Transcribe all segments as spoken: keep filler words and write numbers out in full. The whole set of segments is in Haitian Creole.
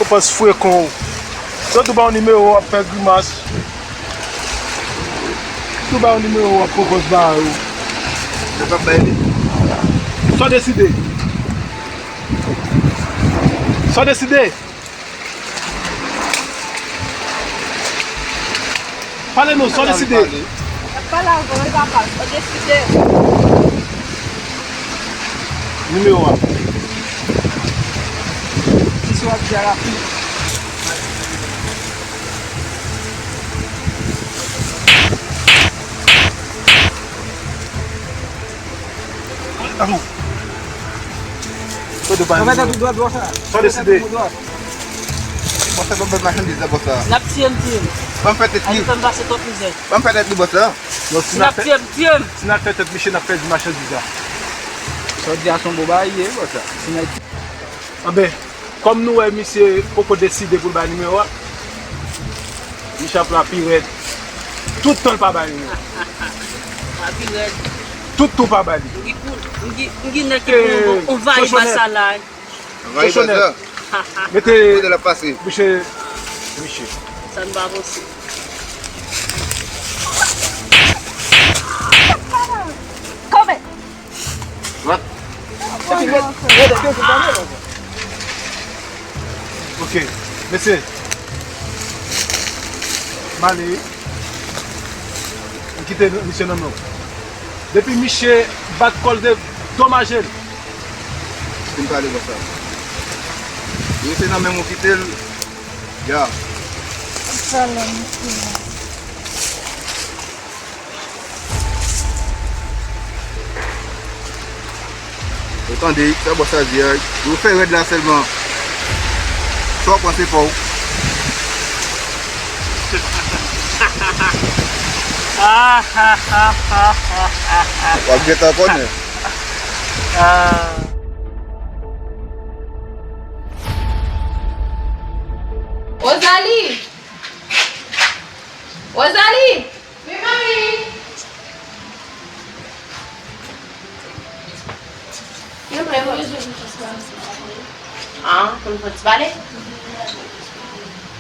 Pòs frekan w. Yo tou ba w nimewo w ap fè grimas. Tou ba w nimewo w ap pwopòz ba yo. Yo p ap bay li. Sa w deside? Sa w deside? Pale nou, sa w deside? N ap pale avè w, wi papa, sa w deside? Nimewo a. Ki sa w ap di a la? Atou. Kote w pale? Sa w deside? Bòs la, ban m bay machandiz la, bòs la. N ap tiye m, tiye m. Ban m fè tèt li. Fè m pase twòp mizè. Ban m fè tèt li, bòs la. Non, si n ap fè, tiye m, tiye m. Si n ap fè tèt misye, n ap pèdi machandiz la. Sa w di a se yon bon bagay li ye, bòs la. Si n ap... Anben, kòm nou wè misye poko deside pou l bay nimewo a, misye ap la pi rèd. Tout tan l pa bay nimewo a. Pi rèd. Tout tan w pa bay li. M gen pou, m gen, m gen nèg ki pou anvayi bas la. Anvayi bas la. Mete kote l ap pase. Misye, misye. Sa n pa posib. Kanpe! What? Ok, mesye. M ale. M kite misye nan men w. Depi misye bat kò l, dedomaje l. Fin pale konsa. Misye nan men w, kite l. Ya. Sa la, misye. Ou tande sa bòs la di a, yo fè rèd la sèlman. Sa w panse pa w? W ap gentan konnen. Rosalie! Rosalie! Wi, manmi. Gen bagay mwen bezwen pou chans la, si pa vre. Ah, pou n fè ti pale?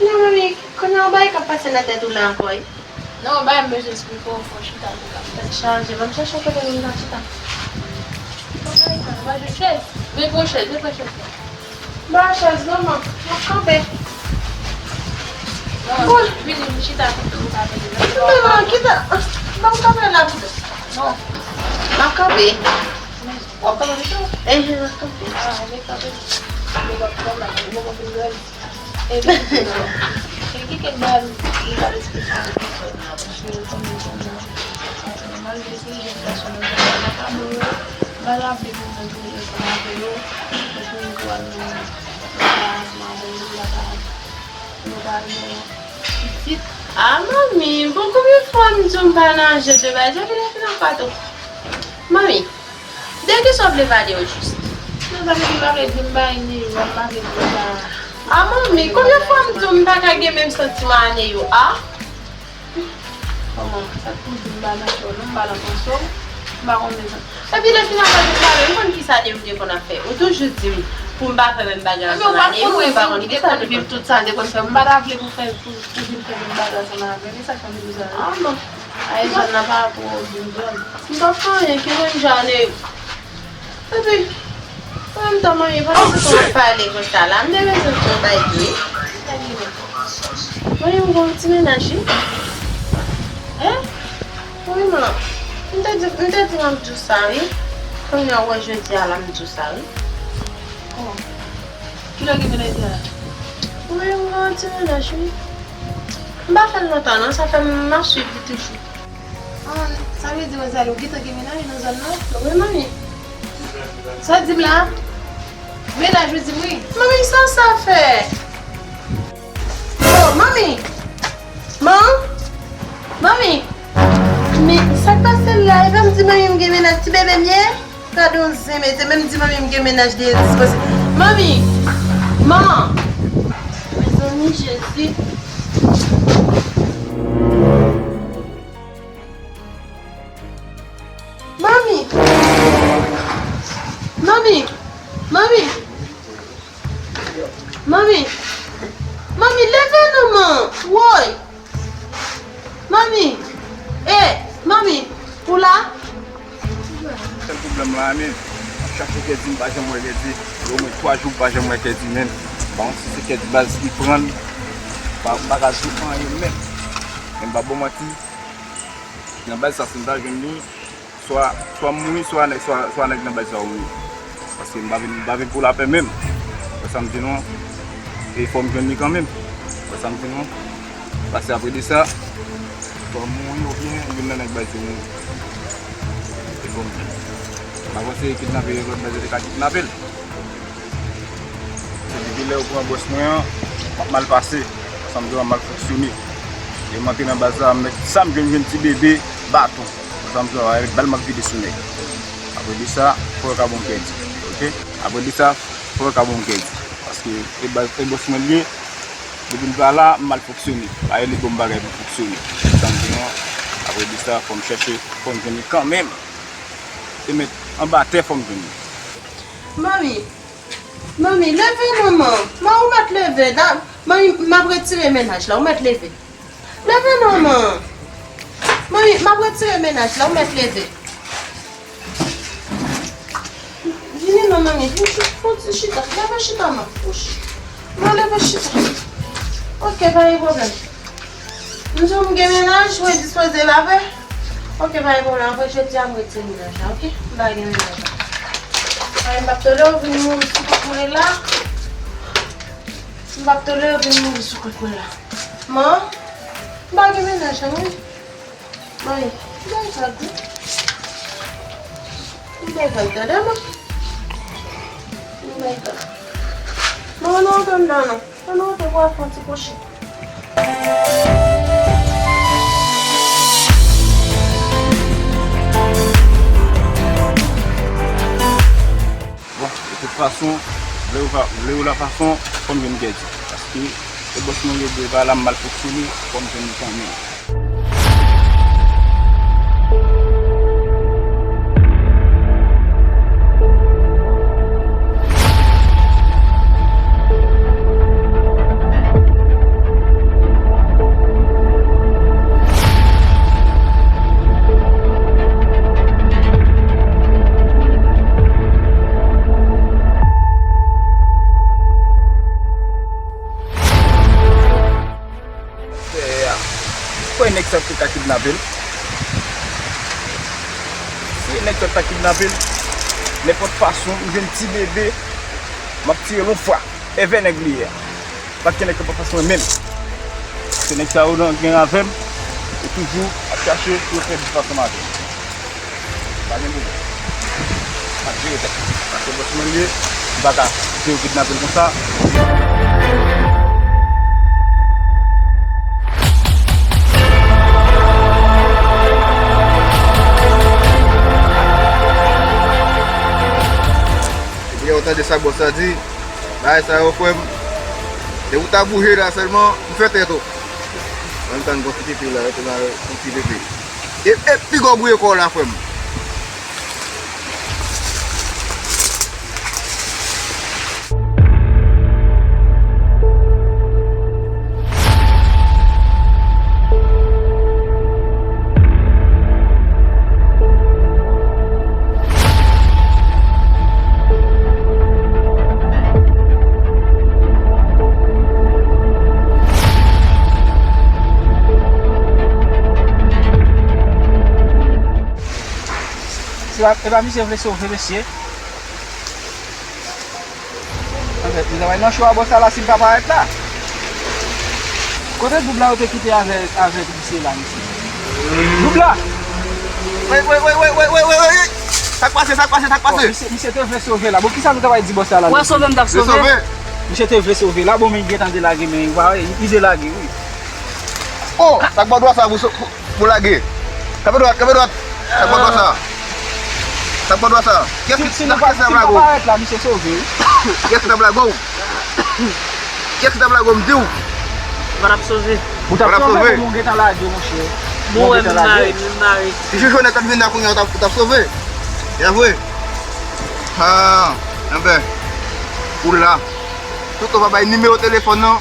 Non, manmi, kounye a yon bagay k ap pase nan tèt ou la ankò, wi. Non, yon bagay m bezwen esplike w, fò w chita pou w ka tèt chaje. Ban m chèche yon kote pou m ka chita. Yon bagay sa, m pa jwenn chèz. Men pran chèz, men pran chèz la. Ba chèz non, man. M ap kanpe. Bon. Vini, vini, chita kote ou ka tande. Non, non, kite. Ban m kanpe la pito. Non. M ap kanpe. W ap kanpe pito? Enhen, m ap kanpe. Ah, men kanpe. Ou poko fin grandi. E ki kèk bagay li pa eksplike. Malgre se jèn gason nan zòn nan, m pa ka mwen, m pa raple pou mwen tounen ansanm avè yo, epi m pral nan, nan kay manman yo, la kay yo, pral gen pitit. Ah, manmi, bon, konbyen fwa m di w m pa nan je de bagay, sa vin fè nan kwato. Manmi, de kisa w vle pale o jis? Non, sa vle di m pa vle di m bay ni, m pa vle di m pa. Ah, manmi, konbyen fwa m di w m pa ka gen menm santiman ane yo, a? Manman, sa k pou di m pa nan kè w non, m pa nan panse w, m pa konn menm sa. Epi lè finalman nou pale, m konn ki sa de m te konn ap fè. Ou toujou di m pou m pa fè menm bagay ansanm ane yo, m pa konn ki sa nou konn fè. Tout sa de konn fè, m pa ta vle pou fè, pou, pou vin fè menm bagay ansanm avè m, e sa k fè m di sa. Ah, bon. Ay, zòn nan pa rapò w vin zòn. M pa fè anyen, ki menm jan ane yo. Epi, an menm tan, manmi, pandan se tan w ap pale konsa la, m te bezwen di w yon bagay tou, wi. Manmi, m gen yon ti mennaj, wi. Hein? Wi, man. M te di, m te di m ap di w sa, wi. Kounye a, w wè jodi a la, m di w sa, wi. Kòman? Kilè w gen mennaj la? Wi, m gen yon ti mennaj, wi. M pa fè l lontan, non. Sa fè m ap swiv li toujou. Ah, sa vle di, Rosalie, ou gentan gen mennaj nan zòn nan? Wi, manmi. Sa w di m la? Mennaj ou di m wi. Manmi, sa sa fè? Oh, manmi! Man! Manmi! Men, sa k pase la? E pa m di manmi m gen mennaj, ti bebe m ye? Gade yon zen, mesye, menm di manmi m gen mennaj li dispoze. Manmi! Man! Mezanmi, Jezi! Manmi! Manmi! Manmi! Manmi! Manmi! Eh, manmi! Ou la? Sèl pwoblèm la, men, m ap chache Kèdi, m pa janm wè Kèdi. Gen omwen twa jou m pa janm wè Kèdi, men. M pa konn si se Kèdi baz ki pran l. M pa, m pa ka di w anyen menm. Men m pa ba w manti, nan baz sa, si m ta jwenn li, swa, swa m mouri, swa nèg, swa, swa nèg nan baz sa yo mouri. Paske m pa vin, m pa vin pou lapè menm. Wè sa m di nou an. E fò m jwenn li kanmenm. Wè sa m di nou an. Paske apre de sa, fò m mouri oubyen youn nan nèg baz yo mouri. E fò m jwenn li. M pa panse kidnape lòt baz yo te ka kidnape l. Se depi lè yo pran bòs mwen an, m ap mal pase. Sa m di w, m ap mal fonksyone. Lè m antre nan baz la, m mèt sa m jwenn, jwenn ti bebe, baton. Sa m di w, avèk bal m ap vide sou nèg. Apre de sa, fò yo ka ban m Kèdi. Oke? Apre de sa, fò yo ka ban m Kèdi. Paske e baz, e bòs mwen l ye, depi l pa la, m mal fonksyone. Pa rele ban m bagay pou fonksyone. Sa m di w, apre de sa, fò m chèche, fò m jwenn li kanmenm. E mèt anba tè, fò m jwenn li. Manmi, Manmi, leve non, man. Man, ou mèt leve. Da, manmi, m ap retire mennaj la. Ou mèt leve. Leve non, man. Manmi, m ap retire mennaj la. Ou mèt leve. Vini non, manmi. Vin chita. Fon ti chita. Leve chita, man. Wouch. Man, leve chita. Oke, pa gen pwoblèm. M di w m gen mennaj, mwen dispoze lave. Oke, pa gen pwoblèm. Apre jodi a, m retire mennaj la, oke? M pa gen mennaj la. Ay, m p ap tolere w vin mouri sou kokoure la. M p ap tolere w vin mouri sou kokoure la. Man, m pa gen mennaj la, wi. Mami, m bay vag, wi. M bay vag, tande, man. M bay vag. Man, nou antre anndan, non. An nou antre pou al fè yon ti kouche. Bon, de tout fason, vle ou pa, vle ou la fason, fò m jwenn Kèdi. Paske e bòs mwen yo dwe pa la, m mal fonksyone, fò m jwenn li kanmenm. Kwè nèg sa te ka kidnape l. Si nèg sa ta kidnape l, nenpòt fason, m jwenn ti bebe, m ap tiye l yon fwa. Evè nèg li ye a. Pa t gen nèg k ap fas mwen menm. Se nèg sa yo nan gen avè m, yo toujou ap chache pou yo fè dis ansanm avè m. Pa gen pwoblèm. M ap jere tèt mwen. Paske bòs mwen li ye, m pa ka kite yo kidnape l konsa. Ebyen, ou tande sa bòs la di? Bagay sa yo, frè m, depi w ta bouje la sèlman, m fè tèt ou. Ann tann gon ti pepe la, rete la, gon ti pepe. E, e, piga w bouye kò w la, frè m. Se pa, e pa misye vle sove mesye. Anfèt, li travay nan cho a bòs la, la, si l pa parèt la. Kote doub la yo te kite avèk, avèk misye la, mesye? Doub la! Woy, woy, woy! Sa k pase, sa k pase, sa k pase? Bon, misye, misye te vle sove la. Bon, kisa nou ta pral di bòs la la? Wè sove m t ap sove. Misye te vle sove la. Bon, men li gentan delage, men li pa, li delage, wi. Oh, sa k bò dwat sa pou, pou, pou lage? Kanpe dwat, kanpe dwat. Sa k bò dwat sa? Sa k bò dwat sa? Kiyès ki, kiyès ki t ap lage w? Kiyès ki t ap lage w? Kiyès ki t ap lage w, m di w? Ou pa t ap sove. Ou t ap sove? Ou gentan lage, monchè. Bon, wè, m mare, m mare. Si Jojo nèt ap vin la kounye a, ou t ap, ou t ap sove. E vre? Ah, enben, ou la. Toutan w pa bay nimewo telefòn nan,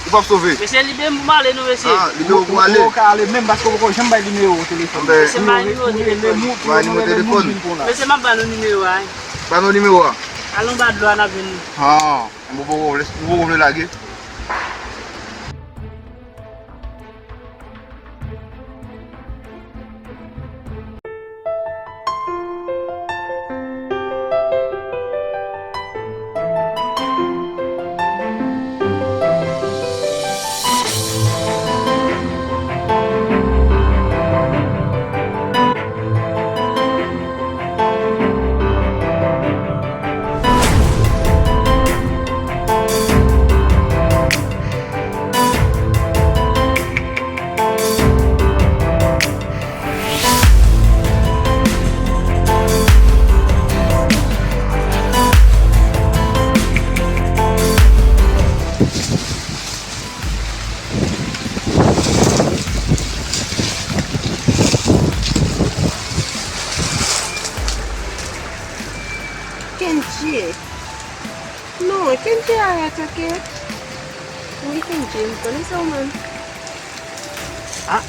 Ou p ap sove. Mesye, libe m pou m ale non, mesye. Ah, libe w pou w ale. Ou ka ale menm paske ou poko janm bay nimewo telefòn. Mesye, m bay nimewo telefòn. Ou rele moun, ou rele moun vin pou w la. Mesye, m ap ba nou nimewo a. Ba nou nimewo a. Al anba dlo a, n ap jwenn li. Ah, m poko vle, m poko vle lage. Kendjy. Non, Kendjy, arrête, ok? Wi, Kendjy, m konnen se ou menm. Ah!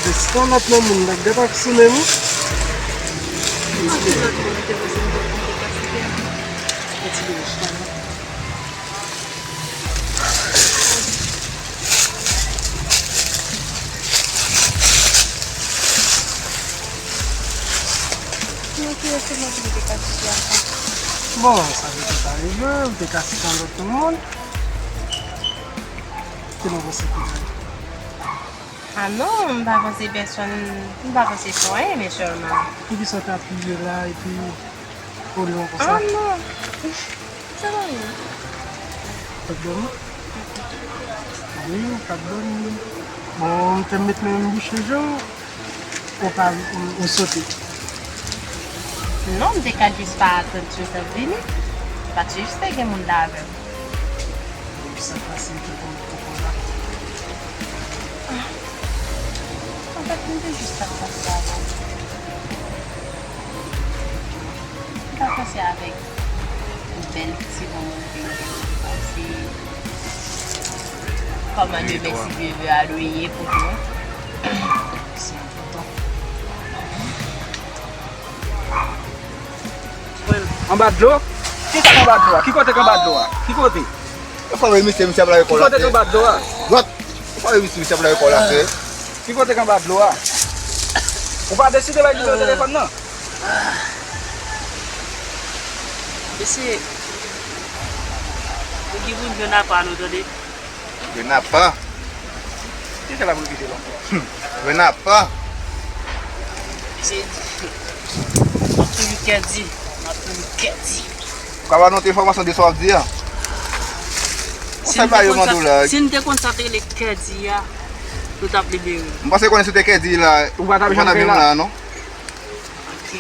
Se yon lòt nan moun la, gade ak sou menm. Yon ti lòt moun te pase m te pase. Yon ti lòt moun. Mwen ki resevwa pou li te ka site ankò. Bon, sa vle di pa rive, ou te ka site yon lòt moun. Ki nou panse ki bay? Ah non, m pa panse pèsonn, m pa panse pou anyen, men sèlman. Poukisa w t ap pliye la epi olye w konsa? Ah non. Sa va, wi. T ap dòmi? Wi, m t ap dòmi. Bon, m te met men m bouche jan, ou pa, ou, ou sote. Non, m te ka jis pa atann si w t ap vini. Paske jis te gen moun la avè m. Sa pase m te konn poko la. Anfèt, m te jis ap pase avè w. M pa panse avèk bèl ti bonbon ke m te pase. Kòman demen ti neveu a dwe ye pou nou? Se enpòtan. Anba dlo? Kisa k anba dlo a? Ki kote k anba dlo a? Ki kote? Ou pa wè misye, misye ap lave kò l atè. Ki kote k anba dlo a? Dwat. Ou pa wè misye, misye ap lave kò l atè. Ki kote k anba dlo a? Ou pa deside bay nimewo telefòn nan? Mesye, ou gen pou n jwenn apa nou, tande? Jwenn apa? Kisa l ap repete la ankò? Jwenn apa? Se, m ap toujou kè di. M ap toujou kè di. Ou ka ba nou enfòmasyon de sa w ap di a? Si n te konn sa, si n te konn sa te rele kè di a, nou t ap libere l. M panse konnen si w te kè di la, ou pa t ap janm vin la, non? Ok.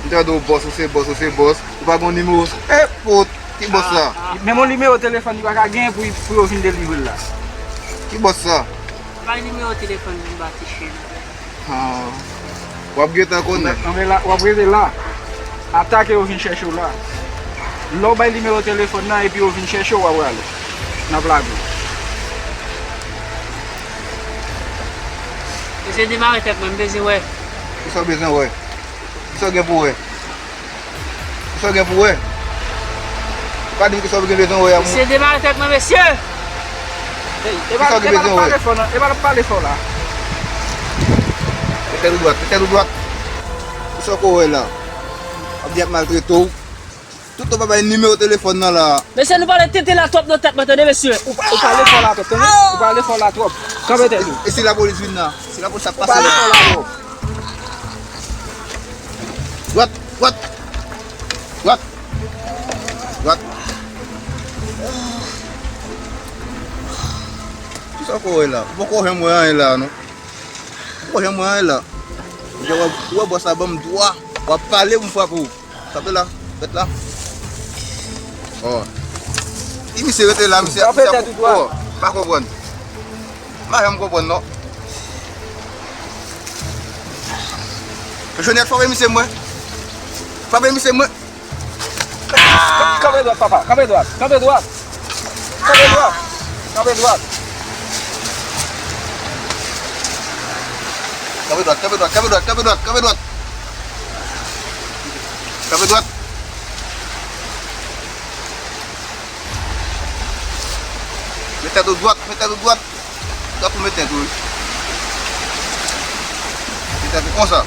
M tande w bòs, ou se bòs, ou se bòs. Ou pa gen nimewo. E, po, ki bòs sa? Ah, ah. Men yon nimewo telefòn li pa ka genyen pou, pou yo vin delivre l la. Ki bòs sa? Bay nimewo telefòn li m ba ti chen. Ah. W ap gentan konnen. Anben la, w ap rete la. Ata ke yo vin chèche w la. Lè w bay nimewo telefòn nan epi yo vin chèche w, w ap rale. N ap lage w. Mesye, demare tèt mwen, m bezwen wè. Kisa w bezwen wè? Kisa w gen pou wè? Kisa w gen pou wè? Ou pa di m kisa w gen bezwen wè a, mwen. Mesye, demare tèt mwen, mesye! Ey, e pa, e pa l ap pale fò, non. E pa l ap pale fò la. Mete l dwat, mete l dwat. Kisa w ko wè la? W ap di y ap maltrete w. Tout tan w pa bay nimewo telefòn nan la. Mesye, nou pale tenten la twòp nan tèt mwen, tande, mesye. Ou pa, ou pale fò la twòp, tande? Ou pale fò la twòp. Kanpe tèt ou. E si lapolis vin la? Si lapolis ap pase la. Ou pale fò la twòp. Dwat, dwat. Dwat. Dwat. Kisa w ko wè la? Ou poko janm wè anyen la, non? Ou poko janm wè anyen la? Ou wè, ou wè bòs la ban m dwa. W ap pale pou m frape w. Kanpe la, rete la. Oh. Di misye rete la, misye, misye ap, oh, pa konprann. M pa janm konprann, non. Jonèt, frape misye mwen. Frape misye mwen. Kanpe dwat, papa. Kanpe dwat. Kanpe dwat. Kanpe dwat. Kanpe dwat. Kanpe dwat, kanpe dwat, kanpe dwat, kanpe dwat, kanpe dwat. Kanpe dwat. Met tèt ou dwat, met tèt ou dwat. Dwat ou met tèt ou. Met tèt ou konsa.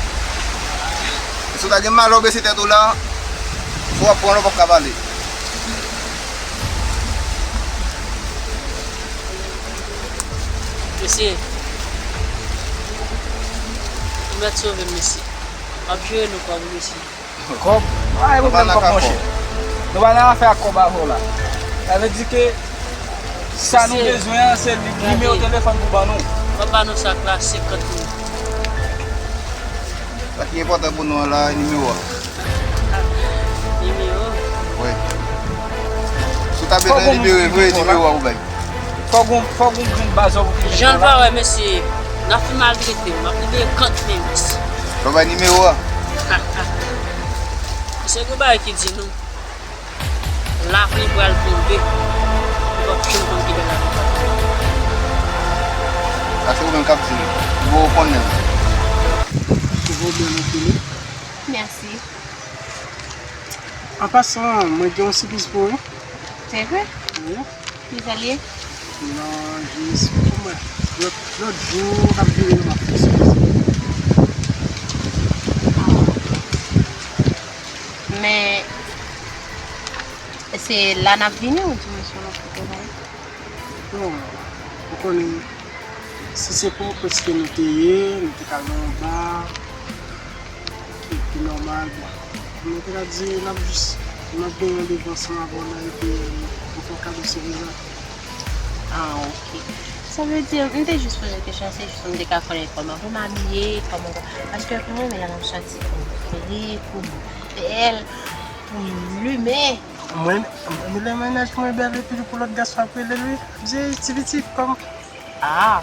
E si w ta gen malè w bese tèt ou la, si w ap pran w p ap ka pale. Mesye, ou mèt sove m, mesye. M ap jere nou kòb, mesye. Kòb? Pa gen pwoblèm kòb, monchè. Nou pa nan afè ak kòb avè w la. Sa vle di ke sa nou bezwen an, se li, nimewo telefòn pou ban nou. M ap ba nou sa k la senkant mil. Sa ki enpòtan pou nou an la, nimewo a. Nimewo? Wi. Si w ta bezwen libere vre, nimewo a ou bay. Fòk ou, fòk ou jwenn baz ou pou fini. Jan l pa wè, mesye, n ap fin maltrete m, m ap libere kant men, mesye. Ban bay nimewo a. Mesye, gen bagay ki di nou, lapli pral tonbe. Nou p ap janm konn kilè lapli pral tonbe. Sa se ou menm k ap di l. Bon, ou konnen. Mèsi. An pasan, mwen gen yon sipriz pou ou. Se vre? Wi. Kisa l ye? Non, jis pou mwen. Lòt, lòt jou, k ap vini, nou m ap fè sipriz. Ah, ok. Men, se la n ap vini ou di mwen se yon lòt kote w pral? Non, ou konnen, si se pou prèske nou te ye, nou te ka nan yon ba, ki, ki nòmal, bon. Mwen te ka di, n ap jis, n ap gen randevou ansanm avè w nan epi, nou fè w kado sipriz la. Ah, ok. Sa vle di, m te jis poze kesyon, se jis pou m te ka konnen kòman pou m abiye, kòman, paske mwen menm la m ap santi pou m fre, pou m bèl, pou m limen. Mwen, mwen lè mennaj mwen bèl epi pou lòt gason ap rele l, wi. M se ti pitit kòm. Ah,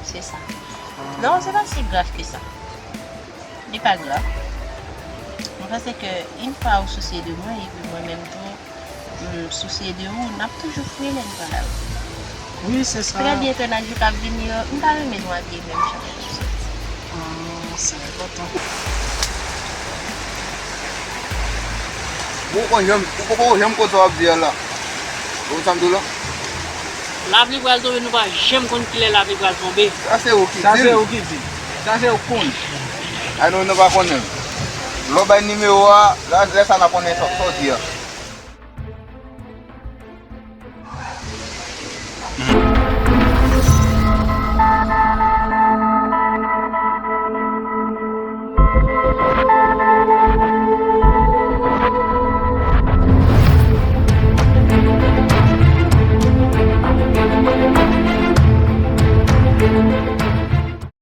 se sa. Non, se pa si grav ke sa. Li pa grav. Mwen panse ke yon fwa ou sousye de mwen, epi mwen menm tou, m sousye de ou, n ap toujou fre lè n pa la. Wi, se sa. Trè byento nan jou k ap vini yo, m ta renmen nou abiye menm jan lè n ap soti. Ah, se enpòtan. Ou poko janm, ou poko janm konn sa w ap di a la. Ou konn sa m di w la? Lapli pral tonbe, nou pa janm konn kilè lapli pral tonbe. Sa se ou ki di l. Sa se ou ki di l. Sa se ou k konn. Ay non, nou pa konnen. Lè w bay nimewo a, la, lè sa n a konnen sa, sa w di a.